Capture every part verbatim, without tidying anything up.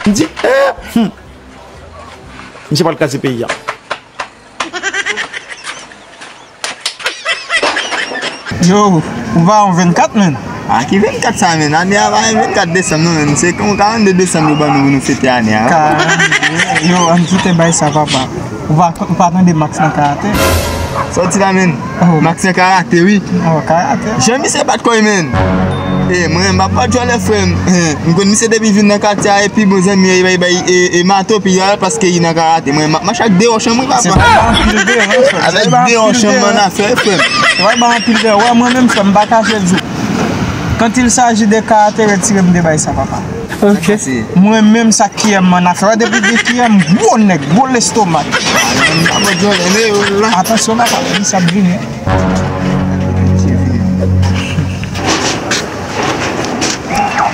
M di, eh, hmm. Misye pral kraze peyi a. Yo, ou pa yon vennkat, menn? A, ki vennkat sa, menn? Ane a pa yon vennkat desanm, non, menn. Se kon karannde desanm yo ban nou pou nou fete ane a. Karannde. Yo, ann kite bay sa, papa. Ou pa, ou pa tande Max nan karate? Sòti la, menn. Oh. Max nan karate, wi. Oh, karate. Jan misye bat kò l, menn. E, mwen, m ap bat jwèlè, frè m. Eh, m konn misye depi vin nan katye a, epi bon zanmi, e, e, e, e, e mato, pi a, paske li nan karate. Mwen, m ap mache ak de wòch an mwen, papa. Se pa anpil de wòch, frè m. Avèk de wòch an mwen afè, frè m. Se pa anpil de wòch. Wè, mwen menm, frè m, m pa kache di w. Quand il s'agit de karaté, retire m de bay sa, papa. Ok. Mwen menm sa kiyè m an afè. Wè depi gen kiyè m, gwo nèg, gwo lestomak. Atansyon papa, li sa ap vini.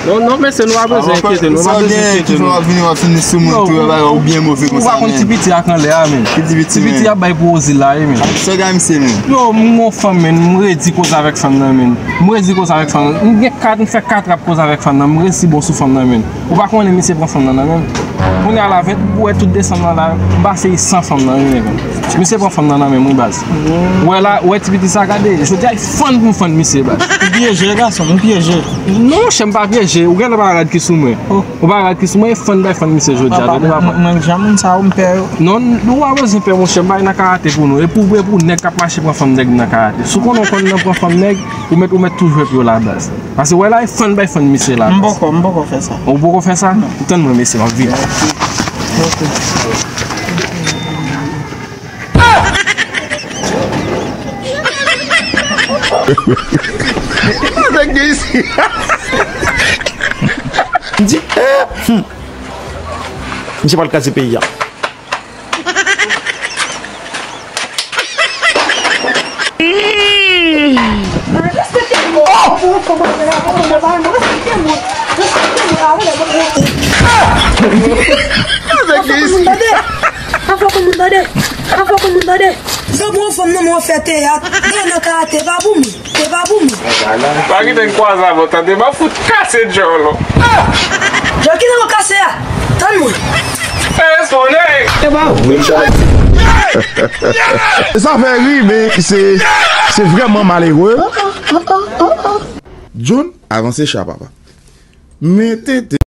Non, non, mesye, nou pa bezwen enkyete, nou pa bezwen enkyete nou. Wap vini, wap fini sou moun tou, bagay ou byen move konsa, ou pa konn ti piti ak anlè a, men. Ki ti piti, men? Ti piti ap bay pou Ozil la, wi, men. Sa gade misye, men. Yo, m gon fanm, men, m redi koze avèk fanm nan, men. M redi koze avèk fanm nan. M gen kat, m fè kat rap koze avèk fanm nan. M resi bon sou fanm nan, men. Ou pa konnen misye pran fanm nan nan men l. Kounye a la, vent, ou wè tout desanm nan la, m pase san fanm nan, wi, men. Misye pran fanm nan nan men m, wi, baz. Ou wè la, ou wè ti piti sa, gade, jodi a, e fann pou m fann misye, baz. Ou pyeje, gason, ou pyeje. Non, monchè, m pa pyeje. Ou genlè pa rad ki sou mwen. Ou pa rad ki sou mwen, e fann bay fann misye jodi a, tande papa. Mwen, mwen, jan moun sa yo, m pè yo. Non, ou pa bezwen pè, monchè, m bay nan karate pou nou. E pou, e pou nèg k ap mache pran fanm nèg nan karate. Si w konnen w konn nan pran fanm nèg, ou mèt, ou mèt tou jwe pou yo la, baz. Paske wè la, e fann bay fann misye la. M poko, m poko fè sa. Ou poko fè sa? Non. Tann mwen, mesye, m ap vini. Ok. Nèg gen isi. M di, eh, hmm. Misye pral kraze peyi a. Sa bon fanm nan mwen fè teyat. Gade nan karate, pa pou mwen. Se pa pou mwen. Pa kite m kwaze avè w, tande, m ap fout kase djòl ou. Djòl ki nan w kase a? Tann mwen. Fè espò, nèg. Se pa vre, sa. Sa fè ri, men se, se vrèman malere. John, avanse cha, papa. Men tete.